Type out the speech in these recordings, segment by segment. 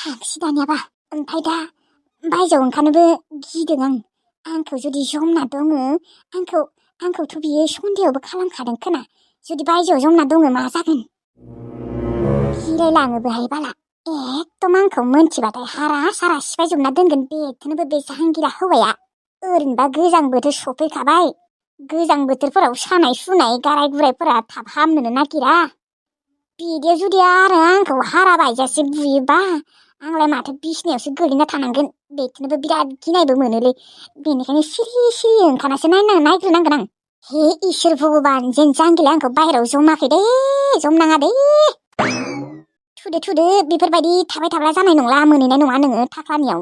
थांसै दानियाबा ओमफ्राय दा बायजोआव ओंखारनोबो गिदों आंखौ जुदि जमना दङ आंखौथ' बियो सन्देहबो खालामखादों खोना जुदि बायजोआव जमना दङ मा जागोन गिलायलाङो बेहाय बाला एकदम आंखौ मोनथिबाथाय हारा सारा सिफायजोबना दोनगोन बेखौनोबो बे जाहांगिरा हौवाया ओरैनोबा गोजां बोथोर सफैखाबाय गोजां बोथोरफोराव सानाय सुनाय गाराय गुरायफोरा थाब हामनोनो नागिरा बिदियाव जुदि आरो आंखौ हारा बायजासे बुयोबा आंलाय माथो बिसनायावसो गोलैना थानांगोन बेखौनोबो बिराद गिनायबो मोनोलै बेनिखायनो सिरि सिरि ओंखारनासो नायग्रोनांगोन आं हे इसोर भगबान जेन जांगिला आंखौ बाहेरायाव जमाखै दे जमनाङा दे थुदो बेफोरबायदि थाबाय थाब्ला जानाय नंला मोनहैनाय नङा नोङो थाख्लानियाव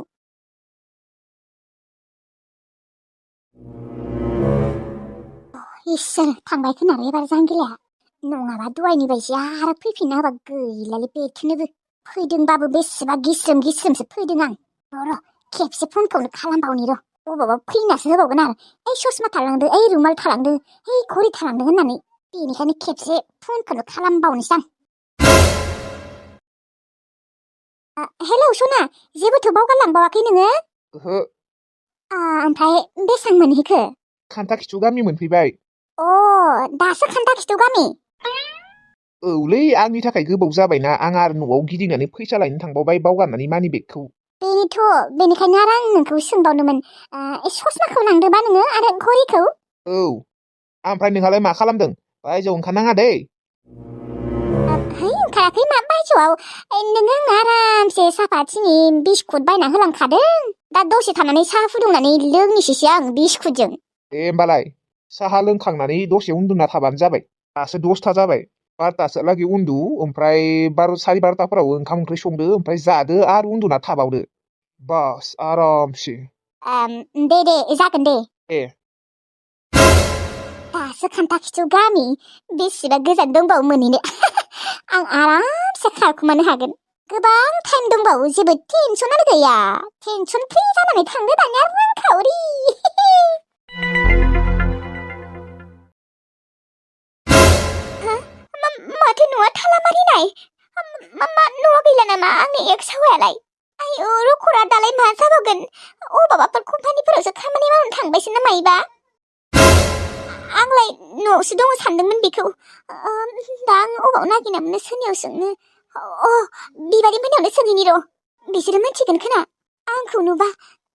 इसोर थांबाय खोनालै एबार जांगिलाया नङाबा दहायनि बायदि आरो फैफिनना होबा गैलालै बेखौनोबो फैदोंबाबो बेसेबा गिस्रोमसो फैदों आं र' खेबसे फनखौनो खालामबावनि र' अबावबा फैनासो होबावगोन आरो ओइ ससमा थालांदो ओइ रुमाल थालांदो ओइ घरि थालांदो होननानै बेनिखायनो खेबसे फनखौनो खालामबावनोसै आं हेलौ सना जेबोथ' बावगारलांबावाखै नोङो ओहो ओमफ्राय बेसां मोनहैखो खान्था खिथु गामि मोनफैबाय दासो खान्था खिथु गामि औलै आंनि थाखाय गोबाव जाबायना आं आरो न'आव गिदिंनानै फैसा लायनो थांबावबाय बावगारनानै मानि बेगखौ बेनिखायनो आरो आं नोंखौ सोंबावदोंमोन ससमाखौ लांदोंबा नोङो आरो घरिखौ औ ओमफ्राय नोंहालाय मा खालामदों बायजोआव ओंखारनाङा दै ओंखाराखै मा बायजोआव नोङो आंनो आरामसे सापाथिनि बिस्कुट बायना होलांखादों दा दसे थानानै साहा फुदुंनानै लोंनोसैसो आं बिस्कुटजों दे होमबालाय साहा लोंखांनानै दसे उन्दुना थाबानो जाबाय दासो 10ता जाबाय 12तासोलागै उन्दु ओमफ्राय 12:30फोराव ओंखाम ओंख्रि संदो ओमफ्राय जादो आरो उन्दुना थाबावदो बास आरामसे दे जागोन दे ए दासो खान्था खिथु गामि बेसेबा गोजान दंबावो मोनहैनो आं आरामसे खारखुमानो हागोन गोबां टाइम दंबावो जेबो टेनसनानो गैया टेनसन फ्रि जानानै थांदो दानिया रांखावरि माथो न'आ थाला मारिनाय न'आ गैला नामा आंनि एक्स हौवायालाय आयौ रखरा दालाय मा जाबावगोन अबावबाफोर कम्पानिफोरावसो खामानि मावनो थांबायसो ना मायोबा आंलाय न'आवसो दङ सानदोंमोन बेखौ दा आं अबाव नागिरना मोनो सोरनियाव सोंनो बिबारि मोननावनो सोंहैनि र' बिसोरो मिथिगोन खोना आंखौ नुबा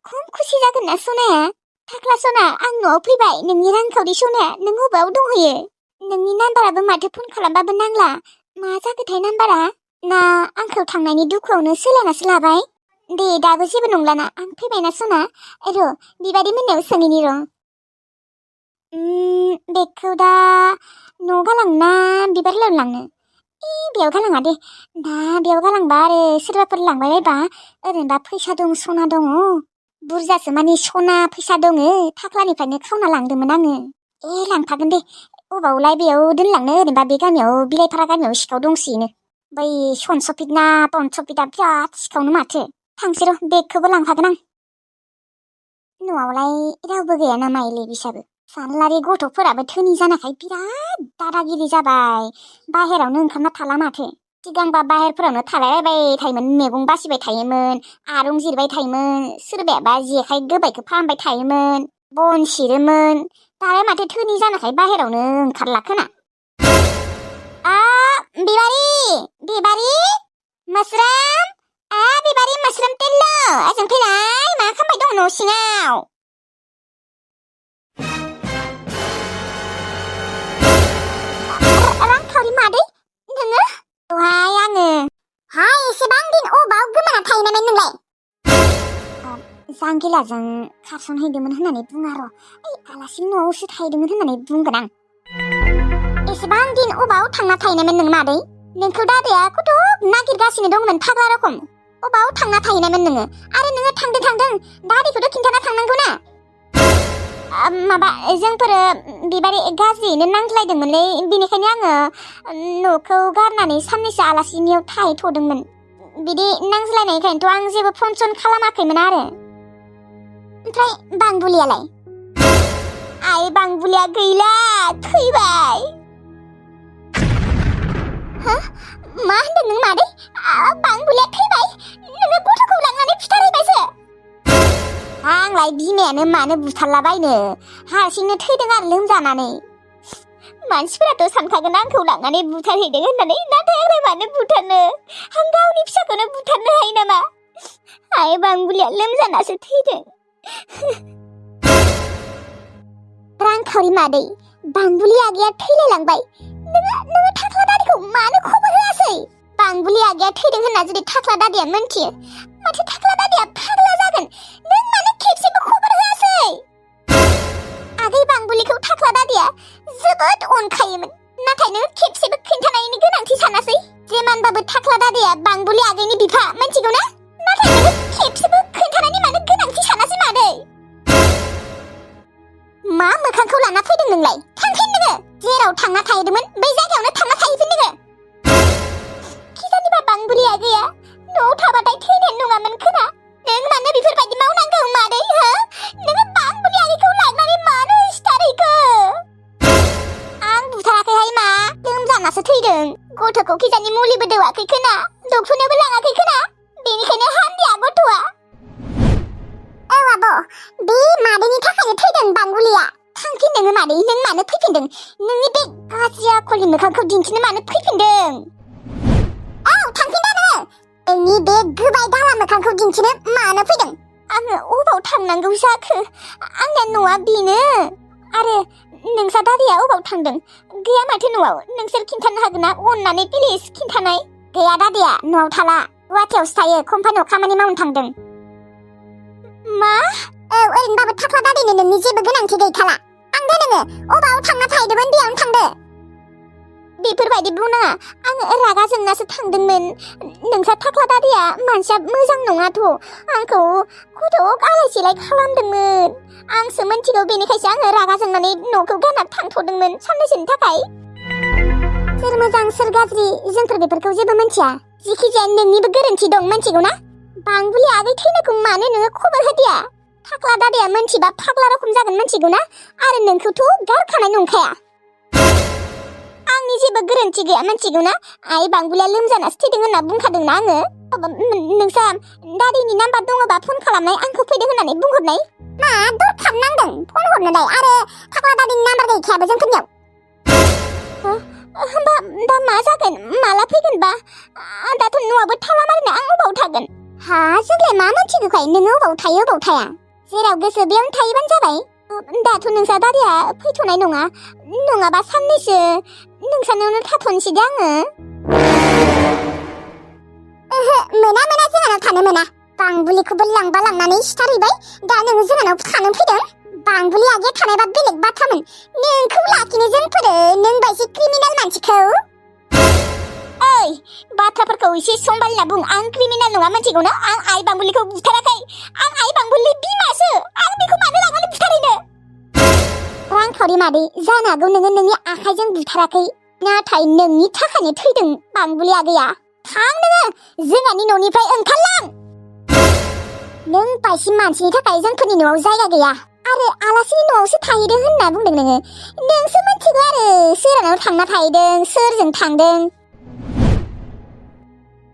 खम खुसि जागोन ना सनाया थाख्ला सना आं न'आव फैबाय नोंनि रांखावरि सनाया नों अबाव दंहैयो नोंनि नाम्बाराबो माथो फन खालामबाबो नांला मा जाखोथाय नाम्बारा ना आंखौ थांनायनि दुखुआवनो सोलानासो लाबाय दे दाबो जेबो नंलाना आं फैबायना सना र' बिबारि मोननाव सोंहैनि र' बेखौ दा न' गालांना बिबार लांनो बेयाव गालाङा दे दा बेयाव गालांबा आरो सोरबाफोर लांबाय बायबा ओरैनोबा फैसा दं सना दङ बुरजासो मानि सना फैसा दङ थाख्लानिफ्रायनो खावना लांदोंमोन आङो लांफागोन दे अबावलाय बेयाव दोनलांनो ओरैनोबा बे गामियाव बिलाइफारा गामियाव सिखाव दंसोयोनो बै सनसफिट ना टनसफिटआ बिराद सिखावनो माथो थांसै र' बेगखौबो लांफागोन आं न'आवलाय रावबो गैया नामा एले बिसाबो सानलारि गथ'फोराबो धोनि जानाखाय बिराद दादागिरि जाबाय बाहेरावनो ओंखारना थाला माथो सिगांबा बाहेरफोरावनो थालायबाय थायोमोन मैगं बासिबाय थायोमोन आरुं जिरबाय थायोमोन सोरबायाबा जेखाइ गोबायखौ फाहामबाय थायोमोन बन सिरोमोन दालाय माथो धोनि जानाखाय बाहेरावनो ओंखारला खोना बिबारि मोस्रोम बिबारि मोस्रोम तेल्ल' ओजों फैलाय मा खालामबाय दं न' सिङाव रांखावरि मादै नोङो दहाय आङो एसेबां दिन अबाव गोमाना थाहैनायमोन नोंलाय जांगिलाजों खारसनहैदोंमोन होननानै बुङा र' आलासि न'आवसो थाहैदोंमोन होननानै बुंगोन आं एसेबां दिन अबाव थांना थाहैनायमोन नों मादै नोंखौ दादाया खथ' नागिरगासिनो दंमोन फाग्ला रखम अबाव थांना थाहैनायमोन नोङो आरो नोङो थांदों दादिखौथ' खिन्थाना थांनांगौ ना माबा जोंफोरो बिबारि गाज्रियैनो नांज्लायदोंमोनलै बेनिखायनो आङो न'खौ गारनानै साननैसो आलासिनियाव थाहैथ'दोंमोन बिदि नांज्लायनायखायनोथ' आं जेबो फन सन खालामाखैमोन आरो ओमफ्राय बांबुलियालाय बांबुलिया गैला थैबाय मा होनदों नों मादै बांबुलिया थैबाय नोङो आंखौलाय बिमायानो मानो बुथारलाबायनो हारसिंनो थैदों आरो लोमजानानै मानसिफोराथ' सानखागोन आंखौ लांनानै बुथारहैदों होननानै नाथाय आंलाय मानो बुथारनो आं गावनि फिसाखौनो बुथारनो हायो नामा आइ बांबुलिया लोमजानासो थैदों रांखावरि मादै बांबुलि आगैया थैलायलांबाय नोङो थाख्ला दादिखौ मानो खबर होआसै बांबुलि आगैया थैदों होनना जुदि थाख्ला दादिया मोनथियो माथो थाख्ला दादिया फाग्ला जागोन नों मानो खेबसेबो खबर होआसै आगै बांबुलिखौ थाख्ला दादिया जोबोद अनखायोमोन नाथाय नों खेबसेबो खिन्थानायनि गोनांथि सानासै जेमानबाबो थाख्ला दादिया बांबुलि आगैनि बिफा मोनथिगौ ना नाथाय नों खेबसेबो खिन्थानायनि मानो गोनांथि सानासै मादै मा मोखांखौ लाना फैदों नोंलाय थांफिन नोङो जेराव थांना थाहैदोंमोन बै जायगायावनो थांना थाहैफिन नोङो खिजानिबा बांबुलि आगैया न'आव थाबाथाय थैनाय नङामोन खोना नों मानो बेफोरबायदि मावनांगौ मादै हो नोङो बांबुलि आगैखौ लांनानै मानो सिथारहैखो आं बुथाराखैहाय मा लोमजानासो थैदों गथ'खौ खिजानि मुलिबो दौवाखै खोना डक्टरनियावबो लाङाखै खोना बेनिखायनो हान्दिया गथ'आ औ आब' बे मादैनि थाखायनो थैदों बांबुलिया थांफिन नोङो मादै नों मानो फैफिनदों नोंनि बे गाज्रि आखलनि मोखांखौ दिन्थिनो मानो फैफिनदों औ थांफिन दा नोंनि बे गोबाय दाला मोखांखौ दिन्थिनो मानो फैदों आङो अबाव थांनांगौ जाखो आंना न'आ बेनो आरो नोंसा दादिया अबाव थांदों गैया माथो न'आव नोंसोर खिन्थानो हागोन ना अननानै प्लिज खिन्थानाय गैया दादिया न'आव थाला गुवाहाटियावसो थायो कम्पानियाव खामानि मावनो थांदों मा औ ओरैनोबाबो थाख्ला दादिनो नोंनि जेबो गोनांथि गैखाला थांदो नोङो अबाव थांना थाहैदोंमोन बेयावनो थांदो बेफोरबायदि बुंनाङा आङो रागा जोंनासो थांदोंमोन नोंसा थाख्ला दादिया मानसिया मोजां नङाथ' आंखौ गथ' आलाय सिलाय खालामदोंमोन आंसो मोनथिगौ बेनिखायसो आङो रागा जोंनानै न'खौ गारना थांथ'दोंमोन साननैसोनि थाखाय सोर मोजां सोर गाज्रि जोंफोर बेफोरखौ जेबो मोनथिया जिखिजाया नोंनिबो गोरोन्थि दं मोनथिगौ ना बांबुलि आगै थैनायखौ मानो नोङो खबर होदिया थाख्ला दादिया मोनथिबा फाग्ला रखम जागोन मोनथिगौ ना आरो नोंखौथ' गारखानाय नंखाया आंनि जेबो गोरोन्थि गैया मोनथिगौ ना आइ बांबुलिया लोमजानासो थैदों होनना बुंखादोंना आङो नोंसा दादिनि नाम्बार दङबा फन खालामनाय आंखौ फैदों होननानै बुंहरनाय मा दरखार नांदों फन हरनोलाय आरो थाख्ला दादिनि नाम्बार गैखायाबो जोंफोरनियाव होमबा दा मा जागोन माला फैगोन बा दाथ' न'आबो थाला मारिना आं अबाव थागोन हा जोंलाय मा मोनथिगौखाय नोङो अबाव थायो अबाव थाया जेराव गोसो बेयावनो थायोबानो जाबाय दाथ' नोंसा दादिया फैथ'नाय नङा नङाबा साननैसो नोंसानावनो थाथ'नोसै दे आङो मोना जोंहानाव थानो मोना बांबुलिखौबो लांबा लांनानै सिथारहैबाय दा नोङो जोंहानाव थानो फैदों बांबुलि आगैया थानायबा बेलेग बाथ्रामोन नोंखौ लाखिनो जोंफोरो नों बायदि क्रिमिनेल मानसिखौ ओइ बाथ्राफोरखौ एसे समबालिना बुं आं क्रिमिनेल नङा मोनथिगौ ना आं आइ बांबुलिखौ बुथाराखै आं आइ बांबुलि बिमासो आं बेखौ मानो लांनानै बुथारहैनो रांखावरि मादै जानो हागौ नोङो नोंनि आखाइजों बुथाराखै नाथाय नोंनि थाखायनो थैदों बांबुलि आगैया थां नोङो जोंहानि न'निफ्राय ओंखारलां नों बायसि मानसिनि थाखाय जोंफोरनि न'आव जायगा गैया आरो आलासिनि न'आवसो थाहैदों होनना बुंदों नोङो नोंसो मोनथिगौ आरो सोरहानाव थांना थाहैदों सोरजों थांदों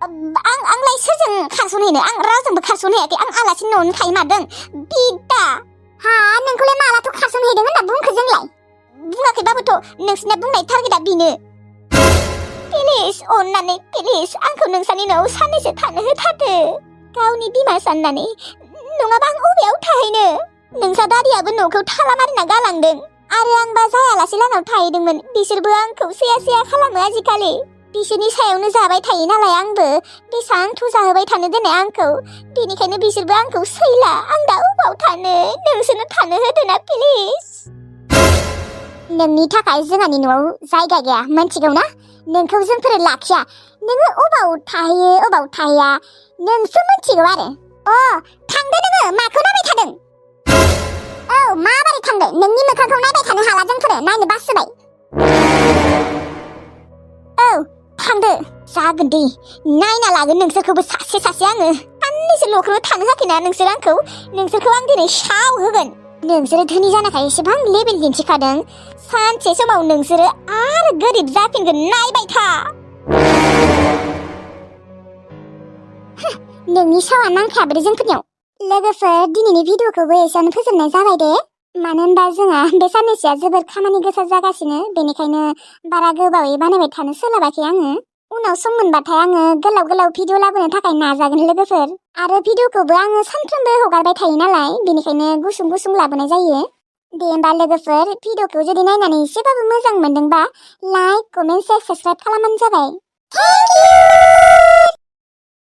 आंलाय सोरजों खारस'नहैनो आं रावजोंबो खारस'नहैयाखै आं आलासिनि न'आवनो थायो मादों बिदा हा नोंखौलाय मालाथ' खारस'नहैदों होनना बुंखो जोंलाय बुङाखैबाबोथ' नोंसिना बुंनाय टारगेटआ बेनो प्लिज अननानै प्लिज आंखौ नोंसानि न'आव साननैसो थानो होथारदो गावनि बिमा साननानै नङाबा आं अबेयाव थाहैनो नोंसा दादियाबो न'खौ थाला मारिना गालांदों आरो आंबा जाय आलासि लानाव थाहैदोंमोन बिसोरबो आंखौ सैया खालामो आजिखालि बिसोरनि सायावनो जाबाय थायो नालाय आंबो बेसांथ' जाहोबाय थानो देनाय आंखौ बेनिखायनो बिसोरबो आंखौ सैला आं दा अबाव थानो नोंसोरनो थानो होदोना प्लिज नोंनि थाखाय जोंहानि न'आव जायगा गैया मोनथिगौ ना नोंखौ जोंफोर लाखिया नोङो अबाव थाहैयो अबाव थाहैया नोंसो मोनथिगौ आरो थांदो नोङो माखौ नायबाय थादों औ माबोरै थांदो नोंनि मोखांखौ नायबाय थानो हाला जोंफोर नायनो बासोबाय औ थांदो जागोन दे नायना लागोन नोंसोरखौबो सासे आङो साननैसो ल'खौनो थानो होखैना नोंसोरखौ आं दिनै साव होगोन नोंसोरो धोनि जानाखाय एसेबां लेबेल दिन्थिखादों सानसे समाव नोंसोरो आरो गोरिब जाफिनगोन नायबाय था नोंनि सावा नांखायाबो जोंफोरनियाव लोगोफोर दिनैनि भिडिअखौबो एसेयावनो फोजोबनाय जाबाय दे। मानो होनबा जोंहा बे साननैसोआ जोबोर खामानि गोसा जागासिनो, बेनिखायनो बारा गोबावै बानायबाय थानो सोलाबाखै आङो। उनाव सम मोनबाथाय आङो गोलाव गोलाव भिडिअ लाबोनो थाखाय नाजागोन लोगोफोर। आरो भिडिअखौबो आङो सानफ्रोमबो हगारबाय थायो नालाय, बेनिखायनो गुसुं गुसुं लाबोनाय जायो। दे होमबा लोगोफोर, भिडिअखौ जुदि नायनानै एसेबाबो मोजां मोनदोंबा लाइक, कमेन्ट, शेयार, साबस्क्राइब खालामबानो जाबाय। Thank you.